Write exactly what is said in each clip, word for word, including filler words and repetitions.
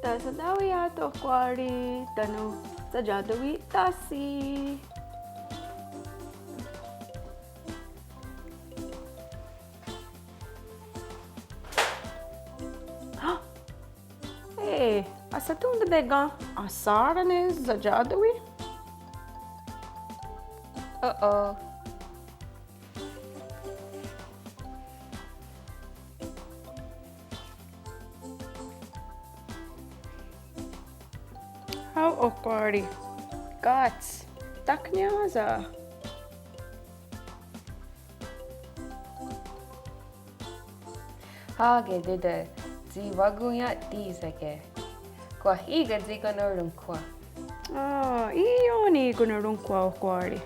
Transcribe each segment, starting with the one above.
Tasatáweia'tho, Ohkwá:ri, tánon' saia'tawe'tahsi'. Hé, ahsatón:tate' ken ahsén:ron' ne saia'tawi'? Uh-oh. Hao, Ohkwá:ri. Káts, tak niá:sa. Há:ke Tóta, tsi wa'kón:ia'tí:sake'. Kwah í:ken tsi kanerónhkhwa'. Á, í:i ó:ni kanerónhkhwa', Ohkwá:ri.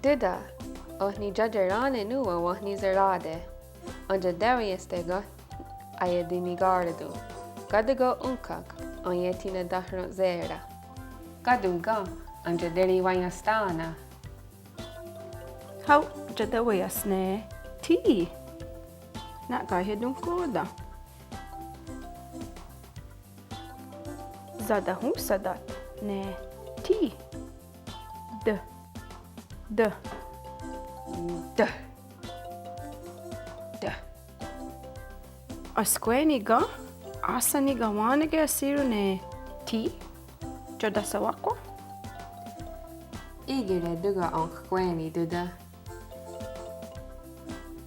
Tóta, oh niiaterá:ne' nòn:wa wenhniserá:te'. Entiatáweia'ste' ken aietihniká:raton'. Ká:ti ken ónhka'k aietihnetáhrensera'. Ká:ton ken entiaterihwaienhstá:nen'. Hao, atiatáwe'iia'se' ne thí. Na'kaiatonhkò:ten. Satahónhsatat ne thí. T. T. T. T. Ahskwé:ni ken, áhsen nikawén:nake ahsí:ron' ne thí, tiotáhsawa'kwa'? Í:kehre' tóka' ahskwé:ni, Tóta.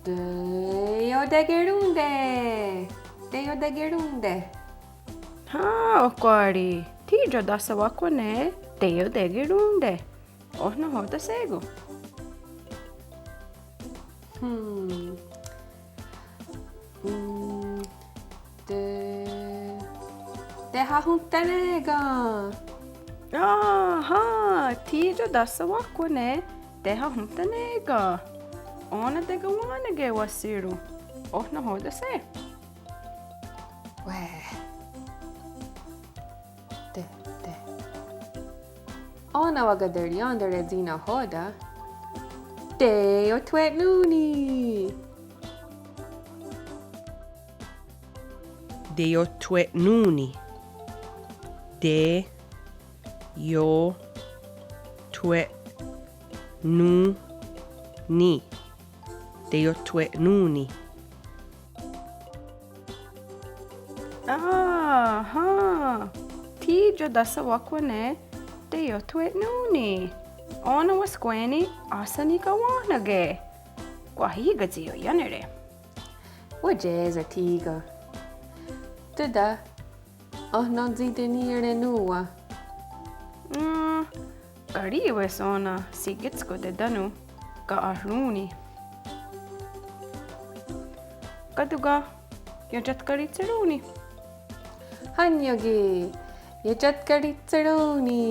Teiotekerón:te'. Teiotekerón:te'. Há, Ohkwá:ri, thí tiotáhsawa'kwa' ne teiotekerón:te'. Oh nahò:ten' shé:kon? Hmm. Mm, te, tehahonhtané:ken. Áhá, thí tiotáhsawa'kwa' ne tehahonhtané:ken. Ó:nen tekawén:nake wahsí:ron'. Oh nahò:ten' shé:kon? Wéh. Te, te. Ó:nen wakaterièn:tare' tsi nahò:ten'. Teiothwe'nón:ni. Teiothwe'nón:ni. Teiothwe'nón:ni. Teiothwe'nón:ni. Áhá. Thí tiotáhsawa'kwa' ne teiothwe'nón:ni. Ó:nen wahskwé:ni áhsen nikawén:nake. Kwah í:ken tsi ioiánere'. Wa'yé:sa thí:ken. Tóta, oh nontsitení:re' nòn:wa? Mm, karì:wes ó:nen sikitskote' tánon' ka'arón:ni. Ká:ti ken iethiatkaritsherón:ni? Hánio ki', iethiatkaritsherón:ni.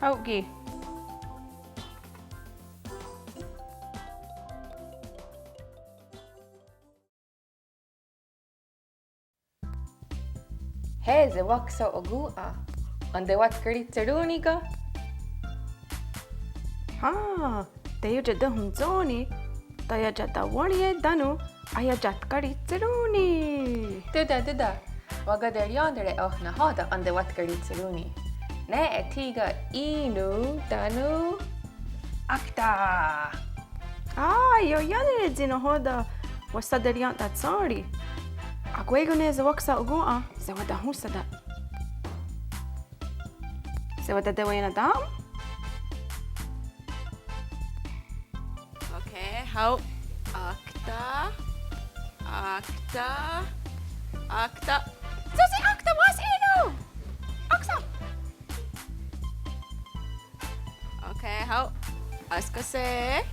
Hao' ki'. Hé, sewaksa'okòn:'a. Entewatkaritsherón:ni ken? Há, teiotia'tahontshón:ni, taiatia'tawenrí:ie tánon' aiatiatkaritsherón:ni. Tóta, Tóta, wakaterièn:tare' oh nahò:ten' entewatkaritsherón:ni. Nè:'e thí:ken í:non tánon' ákta. Á, ioiánere' tsi nahò:ten' wahsaterièn:tare'. Akwé:kon ne sewaksa'okòn:'a, sewatahónhsatat. Sewatateweiennatá:hon'. Okay, hao'. Ákta, ákta, ákta. Sóse ákta wáhsen í:non. Áksa. Okay, hao'. Énska se'.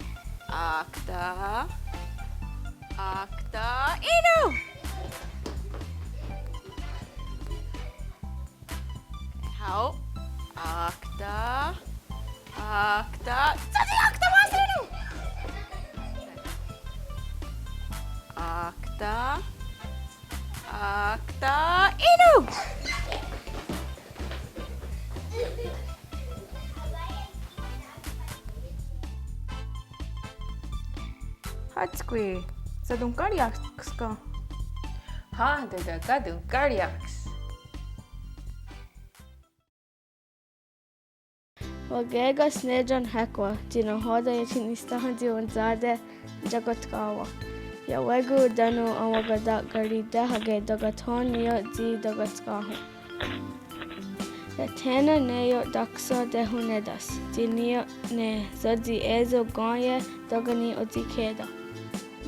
Ákta, ákta, í:non. Hao'. Ákta. Ákta. Sóse ákta wáhsen í:non. Ákta. Akta inu! Hátskwi, satonhkária'ks ken? Hen, Tóta, katonhkária'ks. Wakéka's ne Ronhéhkwa tsi nahò:ten ionkhi'nisténha tsi owéntsaten' takò:kwen. Iawé:kon tánon enwakata'karí:te' ne tóka' tsi takò:kwen. Iah thé:nen ne iotáksen tehonnén:ta's tsi ní:ioht ne sótsi é:so kén:ie tóka' ni' otsikhè:ta.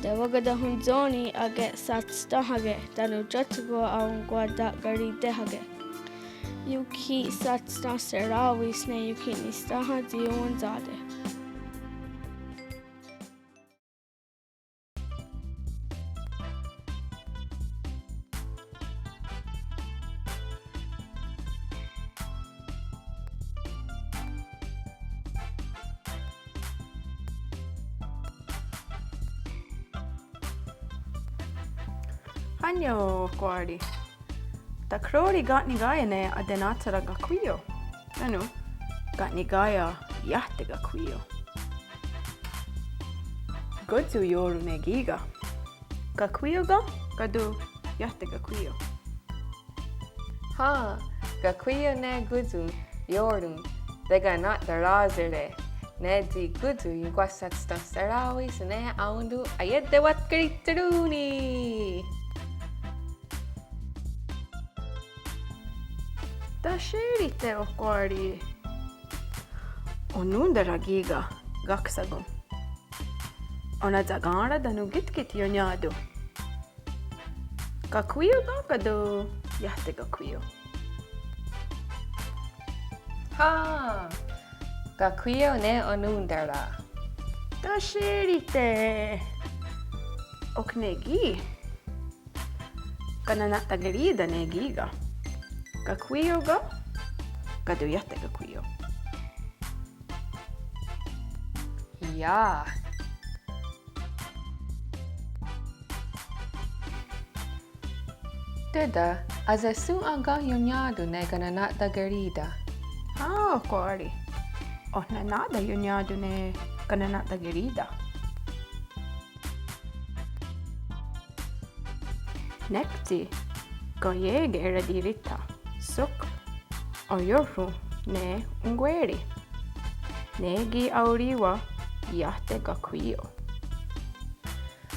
Tewakatonhwentsó:ni ake'shátsten'ke' tánon tiótkon aionkwata'karí:tehake'. Ionkhihsátsten'será:wis ne ionkhi'nisténha tsi owéntsaten'. Hánio, Ohkwá:ri. Takhró:ri ken' niká:ien' ne atenáhsera kakhwí:io. Tánon ken' niká:ien' iah tekakhwí:io. Káti' ioió:ron' ne kí:ken? Kakhwí:io ken, káton iah tekakhwí:io? Hen, kakhwí:io ne káti' ioió:ron' tekana'taráhsere'. Ne tsi káti' ionkwashátsten'será:wis ne aón:ton' aietewatkaritsherón:ni. Tashé:rite', Ohkwá:ri. Onón:tara kí:ken, kákhsakon. Onatsakèn:ra tánon kítkit ionnià:ton'. Kakhwí:io ken, káton iah tekakhwí:io? Hen, kakhwí:io ne onón:tara. Tashé:rite'. Ok, ne ki' kanena'takerí:ta' ne kí:ken. Kakhwí:io ken, káton iah tekakhwí:io? Iah. Tóta, ahsehsón:ha ken ionnià:ton' ne kanena'takerí:ta'? Hen, Ohkwá:ri. Ohnennà:ta' ionnià:ton' ne kanena'takerí:ta'. Nek tsi kaié:ke ratihri'then', sok oióhron' ne onkwé:ri. Ne ki' aorì:wa iah tekakhwí:io.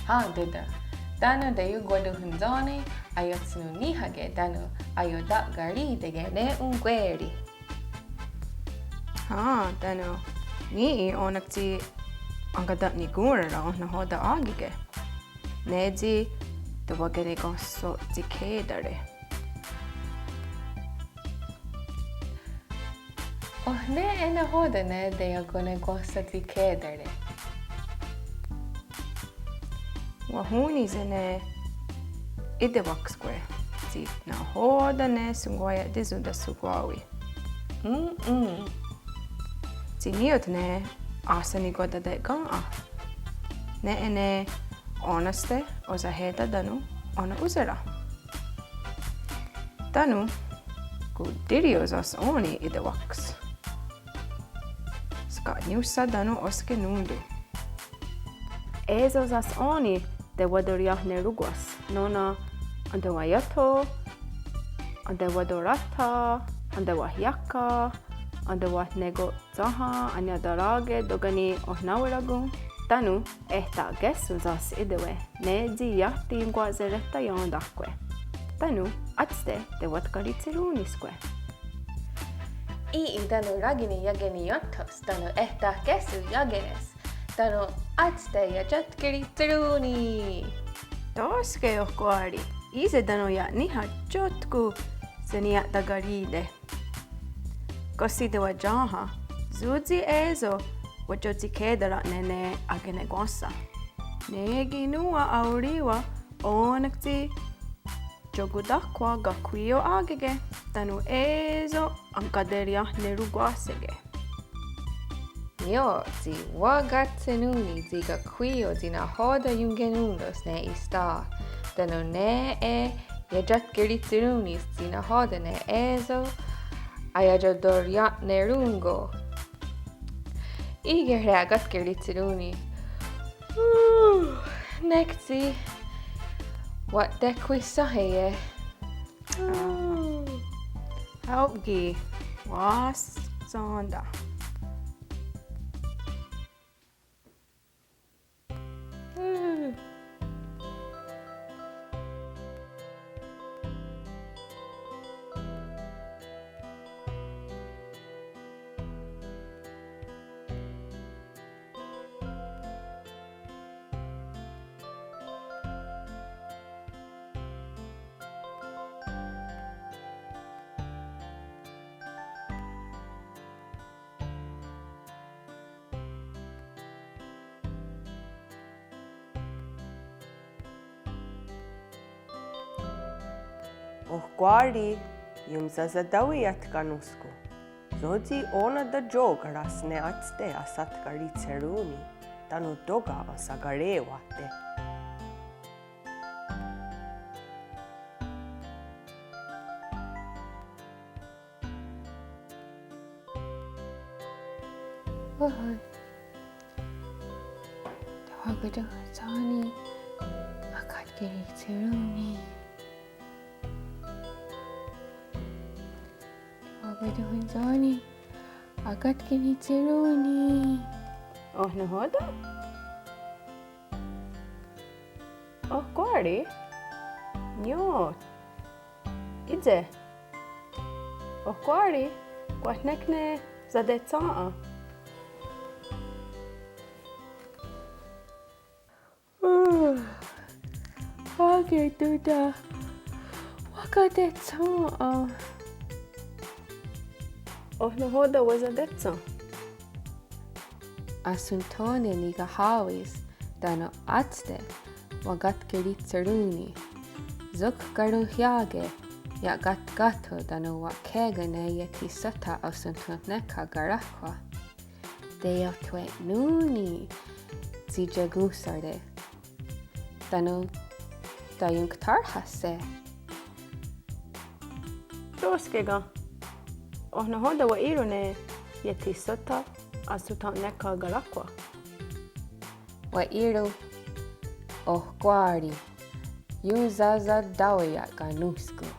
Hen, Tóta. Tánon teyokwatonhwentsó:ni aiotsnón:nihake' tánon aiota'karí:teke' ne onkwé:ri. Hen, tánon ní:'i ó:nen tsi enkata'nikòn:rara oh nahò:ten' á:keke'. Ne tsi tewakenekwenhsotsikhè:tare'. Oh ne nahò:ten' ne teiakonekwenhsotsikhè:tare'? Wahón:nise' ne í:tewakskwe' tsi nahò:ten' ne Shonkwaia'tíson tashonkwá:wi. Mm-mm. Tsi ní:ioht ne ahsennikotate'kèn:'a. Nè:'e ne ó:nenste, osahè:ta tánon onon'ónsera. Tánon kontí:rio's ó:ni í:tewaks. Ska'niónhsa tánon oskenón:ton. É:so sá:s ó:ni tewatoriahnerónkwas nó:nen entewaiéntho, entewatoráthen, entewahiákhen, entewahnekotsénha, aniatarà:ke tóka' ni' ohnawerá:kon, tánon ehtà:ke kéhson sá:s í:tewe' ne tsi iah teionkwa'serehtaién:tahkwe'. Tánon átste tewatkaritsherón:niskwe'. Í:'i tánon rake'níha iakeniiénthos tánon ehtà:ke kéhson iákenes. Tánon átste iatiatkaritsherón:ni. Tó:ske Ohkwá:ri, í:se tánon ia'níha tiótkon seniia'takarí:te'. Káhsi tewatién:ha, sótsi é:so wa'tiotsikhè:tara'ne' ne akenekwénhsa. Ne ki' nòn:wa aorì:wa ó:nenk tsi tiokotáhkhwa kakhwí:io á:keke' tánon é:so enkateriahnerón:kwahse'. Ní:ioht tsi wa'katshenón:ni tsi kakhwí:io tsi nahò:ten' ionkenón:tos ne ísta'. Tánon nè:'e Iaiatkerítsherón:nis tsi nahò:ten ne é:so aiakotoria'nerón:ko. Í:kehre akatkerítsherón:ni. Nek tsi wa'tekhwishenhé:ie. Hao' ki'. Wahsén:ta. Ohkwá:ri, ionsasatáweia'k kanónhskon. Sótsi ó:nen teiò:karas ne átste ahsatkarítsherón:ni, tánon tóka' ahsakaré:wahte'. Óhoi. Tewakatonhwentsó:ni akatkerítsherón:ni. Tewakatonhwentsó:ni akatkerítsherón:ni. Oh nahò:ten? Ohkwá:ri. Nió'. Í:se'. Ohkwá:ri, kwah nek ne sate'shòn:'a. Á:ke Tóta, wakate'shòn:'a. Oh nahò:ten wasate'shòn:'a? Ahsonthón:ne nikahá:wi's tánon átste wakatkerítsherón:ni. Sok karonhià:ke ia'katkáhtho tánon wa'khé:ken ne iethihsótha ahsonthonhnékha karáhkwa. Teiotwe'nón:ni tsi iekónhsere tánon taionktárhahse'. Tó:ske ken. Oh nahò:ten wa'ì:ron' ne iethihsótha ahsonthonhnékha karáhkwa? Wa'ì:ron', Ohkwá:ri, ionsasatáweia'k kanónhskon.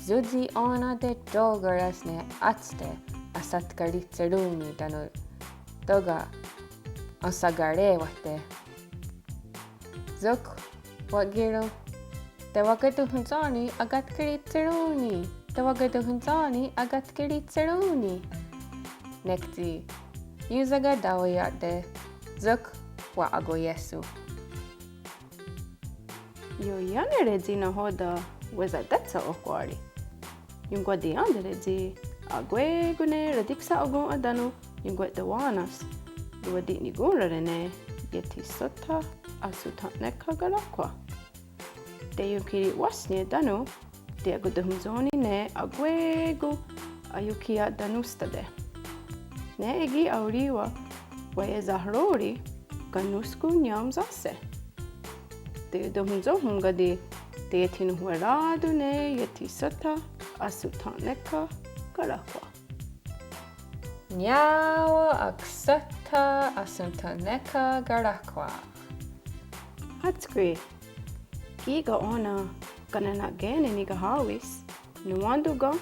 Sótsi ó:nen teiò:karas ne átste ahsatkarítsherón:ni tánon tóka' ahsakaré:wahte'. Sok wa'kè:ron', Tewakatonhwentsó:ni akatkerítsherón:ni. Tewakatonhwentsó:ni akatkerítsherón:ni. Nek tsi ionsasatáweia'k, sok wa'akoié:shon'. Ioiánere tsi nahò:ten wasate'shòn:'a, Ohkwá:ri. Ionkwatiéntare tsi akwé:kon ne ratiksa'okòn:'a tánon ionkwe'towá:nen's ronwati'nikòn:rare ne iethihsótha ahsonthonhnékha karáhkwa. Teionkhiri'wáhsne tánon teiakatonhwentsó:ni ne akwé:kon aionkhiia'tanónhstate'. Nè:'e ki' aorì:wa wa'esahró:ri' kanónhskon niaonsáhse'. Teiotonhwentsóhon káti' teiethinonhwerá:ton ne iethihsótha ahsonthonhnékha karáhkwa. Niá:wen akhsótha ahsonthonhnékha karáhkwa. Hátskwi, kí:ken ó:nen kanenna'kè:ne nikahá:wi's nonwén:ton ken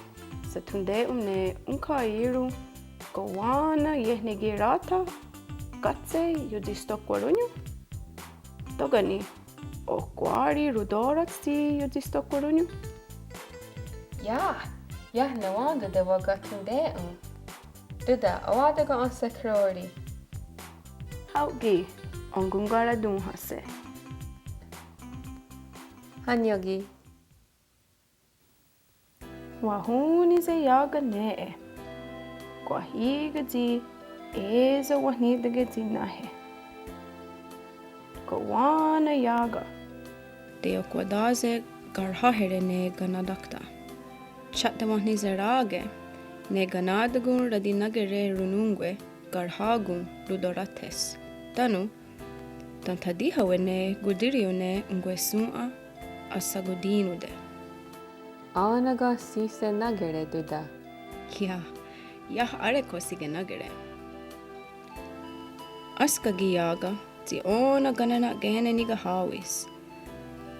sathonté'enm ne onkhaié:ron kowá:nen iehnekirá:tha kátse iotsistohkwarónnion. Tóka' ni' Ohkwá:ri Rotó:rats tsi iotsistohkwarónnion. Iah, iah nonwén:ton tewakathonté'enm. Tóta, aón:ton ken ahsakró:ri'? Hao' ki', enkonkará:tonhahse'. Hanió:ki'. Wahón:nise' iá:ken nè:'e. Kwah í:ken tsi é:so wenhnitén:ke tsi náhe. Kowá:nen iá:ken. Teiohkwatà:se' karháhere' ne kaná:takta. Tsi ia'tewenhniserá:ke ne kaná:takon ratinákere ronón:kwe karhá:kon Rotó:rates. Tánon tenthatíhawe' ne kontírio ne onkwehshòn:'a ahshakotí:nonte'. Ó:nen ken síhse nakeré, Tóta? Iah, iah árekho sikenakeré. Énska ki' iá:ken tsi ó:nen kanenna'kè:ne nikahá:wi's.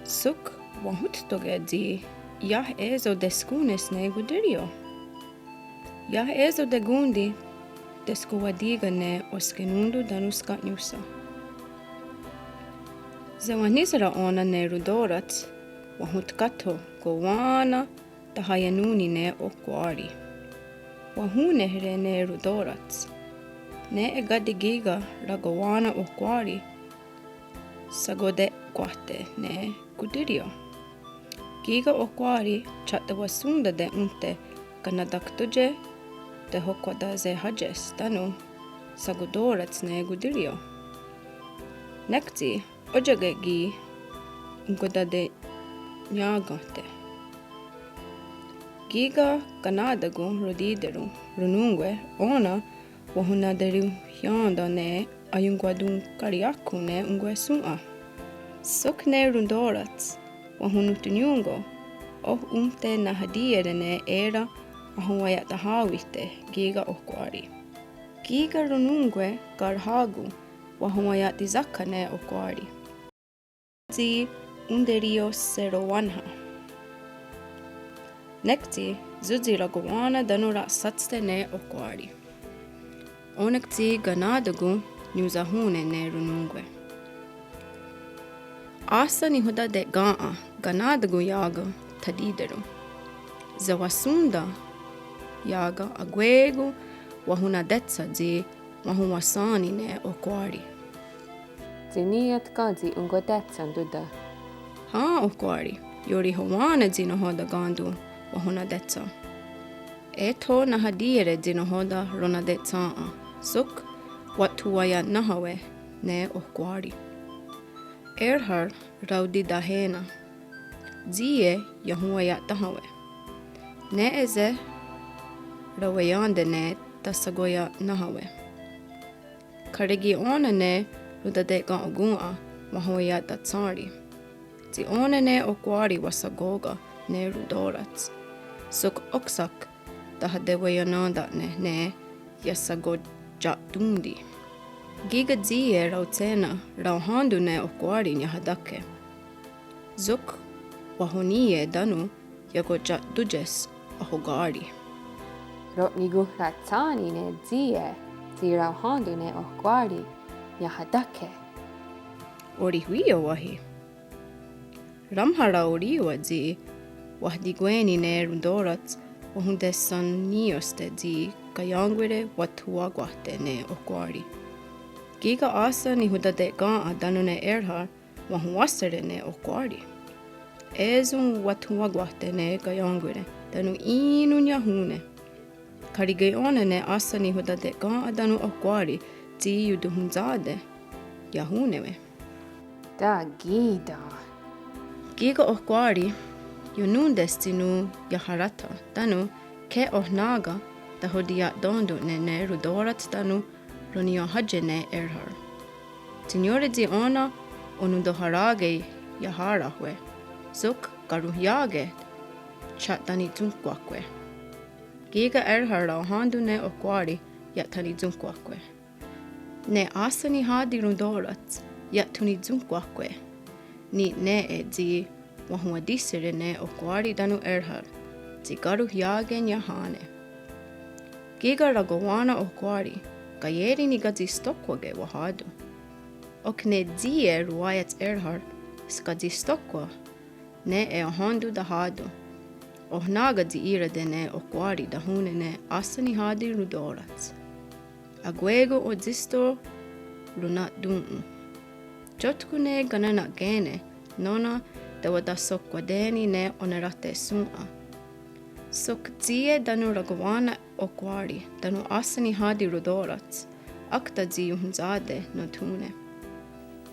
Sok wahontón:take' tsi iah é:so teskón:ne's ne kontírio. Iah é:so tekón:ti teskowatì:ken ne oskenón:ton tánon ska'niónhsa. Sewenhnísera ó:nen ne rontó:rats wahontkáhtho kowá:nen tahaianón:ni ne ohkwá:ri. Wahón:nehre' ne rontó:rats. Nè:'e káti' kí:ken rakowá:nen ohkwá:ri shakote'kwáhte' ne kontírio. Kí:ken ohkwá:ri tsi ia'tewahsón:tate ónhte kanatakhtóntie tehokhwatasehá:tie's tánon shakotó:rats ne kontírio. Nek tsi ótia'ke ki' onkotate'niá:kenhte'. Kí:ken kaná:takon rotì:teron ronnón:kwe ó:nen wahonaterión:ten' ne aionkwatonhkarià:khon ne onkwehshòn:'a. Sok ne rontó:rats wahononhtonnión:ko oh ónhte nahatí:iere' ne é:ren ahonwaia'tahá:wihte' kí:ken ohkwá:ri. Kí:ken ronnón:kwe karhá:kon wahonwaia'tisákha' ne ohkwá:ri. Tsi onteriiohserowá:nha. Nek tsi sótsi rakowá:nen tánon ra'shátste' ne ohkwá:ri. Ó:nen tsi kaná:takon nionsahón:ne' ne ronnón:kwe. Áhsen nihontate'kèn:'a kaná:takon iá:ken thatì:teron. Sewahsón:ta iá:ken akwé:kon wahonatétsha' tsi wahonwahsá:ni ne ohkwá:ri. Tsi ní:ioht ken tsi onkotétsho, Tóta? Hen, ohkwá:ri, iorihowá:nen tsi nahò:ten kén:ton wahonatétsha'. Eh tho nahatí:iere' tsi nahò:ten ronatetshèn:'a, sok wa'thonwaia'néhawe' ne ohkwá:ri. È:rhar raotitahé:nen. Tsíie iahonwaia'téhawe'. Nè:'e se raweién:te ne tahshakoia'néhawe'. Kháre' ki' ó:nen ne rontate'kèn:'a wahonwaia'tatshén:ri. Tsi ó:nen ne ohkwá:ri wahshakó:ken ne rontó:rats. Sok óksa'k tahateweiennén:ta'ne' ne iahshakoia'tón:ti. Kí:ken tsíie raotshé:nen raohén:ton ne ohkwá:ri niahatákhe'. Sok wahoní:ie' tánon iakoia'tón:tie's ahoká:ri. Ro'nikonhrahtsién:ni ne tsíie tsi raohén:ton ne ohkwá:ri niahatákhe'. Orihwí:io wáhi. Raónha raorì:wa tsi wahatikwé:ni ne rontó:rats wahonteshenní:iohste' tsi kaién:kwire wa'thonwá:kwahte' ne ohkwá:ri. Kí:ken áhsen nihontate'kèn:'a tánon ne è:rhar wahonwáhsere' ne ohkwá:ri. É:so wa'thonwá:kwahte' ne kaién:kwire tánon í:non iahón:ne'. Kháre' ki' ó:nen ne áhsen nihontate'kèn:'a tánon ohkwá:ri tsi iotonhontsà:te iahón:newe'. Takí:ta. Kí:ken ohkwá:ri ionón:te's tsi nón:we iaharáthen' tánon ki' ohné:ka tahotiia'tén:to'n ne ne rontó:rats tánon roniiónhahse' ne è:rhar. Tsi niió:re tsi ó:nen onontoharà:ke iahá:rahwe', sok karonhià:ke ia'tanitsónhkwahkwe'. Kí:ken è:rhar raohén:ton ne ohkwá:ri ia'tanitsónhkwahkwe'. Ne áhsen nihá:ti rontó:rats ia'tonitsónhkwahkwe'. Ni' nè:'e tsi wahonwatíhsere' ne ohkwá:ri tánon è:rhar tsi karonhià:ke niahà:ne'. Kí:ken rakowá:nen ohkwá:ri kaié:ri nikatsistóhkwake' wahá:ton'. Ok ne tsíie ronáiats è:rhar skatsistóhkwa', nè:'e ohén:ton tahá:ton'. Ohné:ka tsi í:rate' ne ohkwá:ri tahón:ne' ne áhsen nihá:ti rontó:rats. Akwé:kon otsísto ronatón:'on. Tiótkon ne kanenna'kè:ne nó:nen tewatahsohkwaté:ni ne onerahsè:son'e'. Sok tsíie tánon rakowá:nen ohkwá:ri tánon áhsen nihá:ti rontó:rats, ákta tsi ionhwentsá:te nothén:ne'.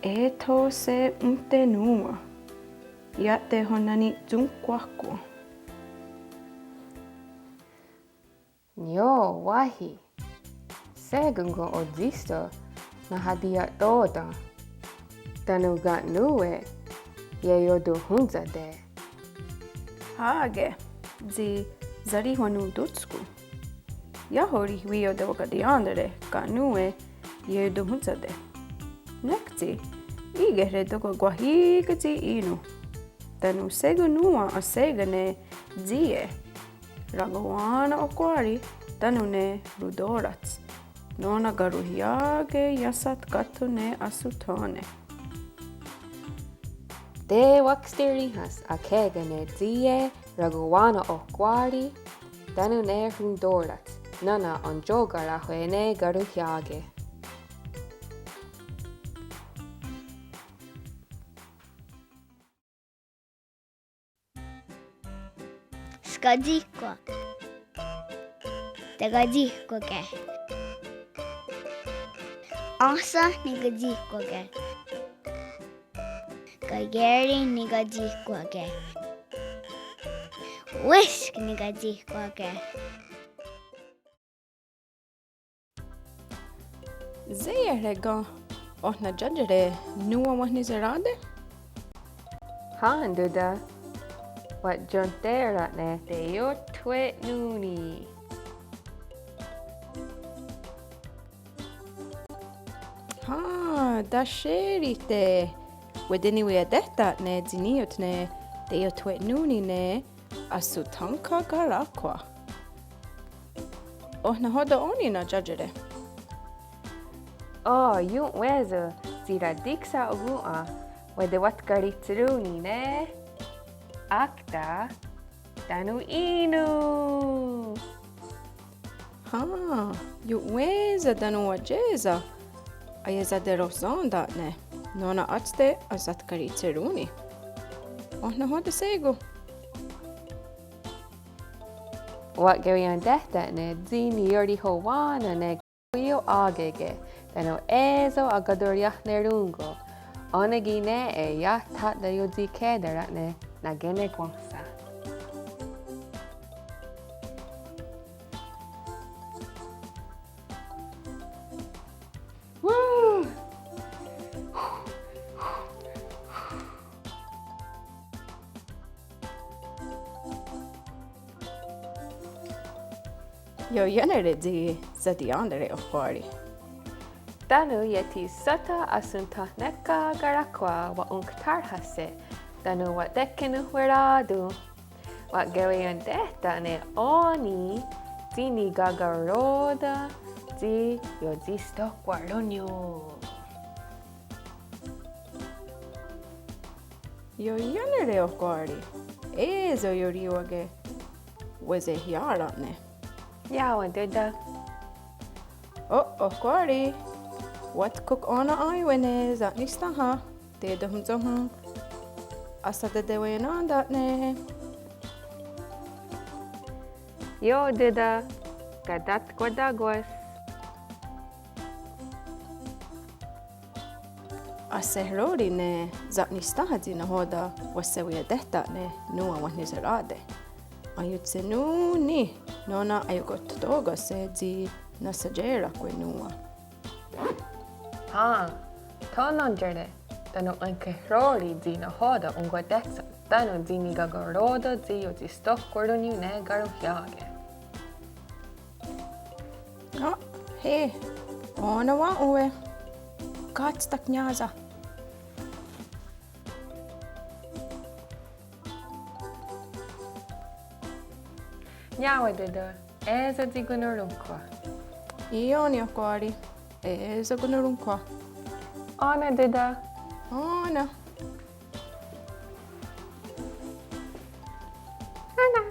Eh tho se ónhte nón:we ia'tehonenitsónhkwahkwen'. Nió:'o wáhi. Shé:kon otsísto nahatiia'tò:ten tánon ka' nón:we ieiotonhwentsá:te. Á:ke, tsi sarihwanontón:tskon. Iah orihwí:io tewakaterièn:tare ka' nón:we iethohóntshate. Nek tsi í:kehre' tóka' kwah í:ken tsi í:non. Tánon shé:kon nòn:wa ahsé:ken ne tsí:ie, rakowá:nen ohkwá:ri tánon ne rontó:rats, nó:nen karonhià:ke iahsatkáhtho ne ahsonthèn:ne. Tewakhsterí:hens akhé:ken ne tsí:ie, rakowá:nen ohkwá:ri tánon ne rontó:rats, nó:nen eniokarahwe' ne karonhià:ke. Skatsihkwa. Tekatsihkwà:ke. Áhsen nikatsihkwà:ke. Kaié:ri nikatsihkwà:ke. Wísk nikatsihkwà:ke. Sé:iehre' ken oh na'tiátiere' nòn:wa wenhniserá:te'? Hen, Tóta. Wa'tsontèra'ne' teiothwe'nón:ni. Hen, tahsérihte'. Wa'teniweientéhta'ne' tsi ní:ioht ne teiothwe'nón:ni ne ahsonthén:ha karáhkwa. Oh nahò:ten' ò:ni' na'tiátiere'? Ó, ion'wé:sen tsi ratiksa'okòn:'a wa'tewatkaritsherón:ni ne ákta tánon í:non. Hen, ion'wé:sen tánon wa'tié:sen aiesaterohsén:ta'ne' nó:nen átste ahsatkaritsherón:ni. Oh nahò:ten' shé:kon? Wa'keweientéhta'ne' tsi niiorihowá:nen ne ká:wio' à:keke' tánon é:so akatoriahnerón:ko'. Ó:nen ki' nè:'e iah tha'teiotsikhè:tara'ne' nakenekwénhsa. Ioiánere' tsi saterièn:tare' ohkwá:ri. Tánon iethihsótha ahsonthén:ha karáhkwa wa'onktárhahse' tánon wa'tekenonhwerá:ton'. Wa'keweientéhta'ne' ò:ni' tsi nikakaró:ten' tsi iotsistohkwarónnion'. Ioiánere' ohkwá:ri. É:so iorì:wake wenhniserá:te'. Iá:wen Tóta. Ó, ohkwá:ri. Wa'tkók ó:nen aí:wene' sa'nisténha teiotonhontsóhon ahsatateweiennén:ta'ne'. Io Tóta, katatkwatakwes. Ahsehró:ri' ne sa'nisténha tsi nahò:ten' wahseweientéhta'ne' nòn:wa wenhniserá:te'. Aiotshennón:ni nó:nen aiokohtó:kenhse' tsi nahsatié:rakwe' nòn:wa. Hen, thò:ne nontiá:re' tánon aionkhehró:ri' tsi nahò:ten' onkwatétshen' tánon tsi nikakaró:ten' tsi iotsistohkwarónnion' ne karonhià:ke. Ó, hé, ó:nen wà:onwe'. Kátste' niá:sa. Niá:wen Tóta, é:so tsi konnorónhkhwa'. Ió:ni ohkwá:ri, é:so konnorónhkhwa'. Ó:nen Tóta. Ó:nen. Ó:nen.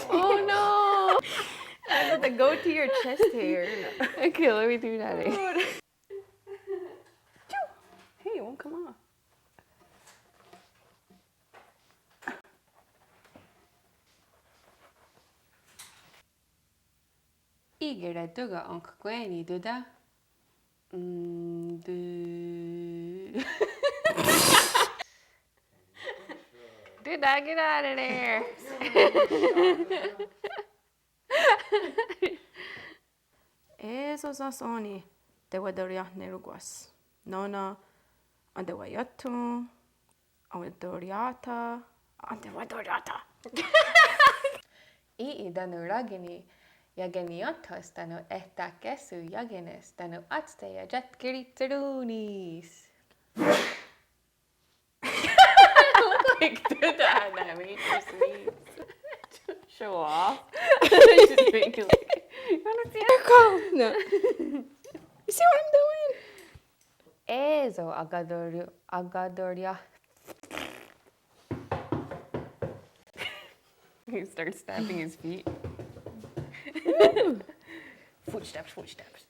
Oh no! I have to go to your chest hair. Okay, let me do that. Hey, it won't come off. Í:kehre tóka' enkwé:ni' Tóta. Mm, Tó-, Tóta, get out of there. É:so sahsón:ni tewatoriahnerónkwas nó:nen entewaién:ton, enwatorià:ta, entewatorià:ta. Í:'i tánon' rake'níha iakeniiénthos tánon' ehtaké:sen iá:kenes tánon' átste iatiatkerihserón:nis. Look like Tóta had that major sneeze. Show off. Just make it like, you wanna see it? Cool. No. You see what I'm doing? É:so akatori-, akatoriah-, He starts stamping his feet. Footsteps, footsteps.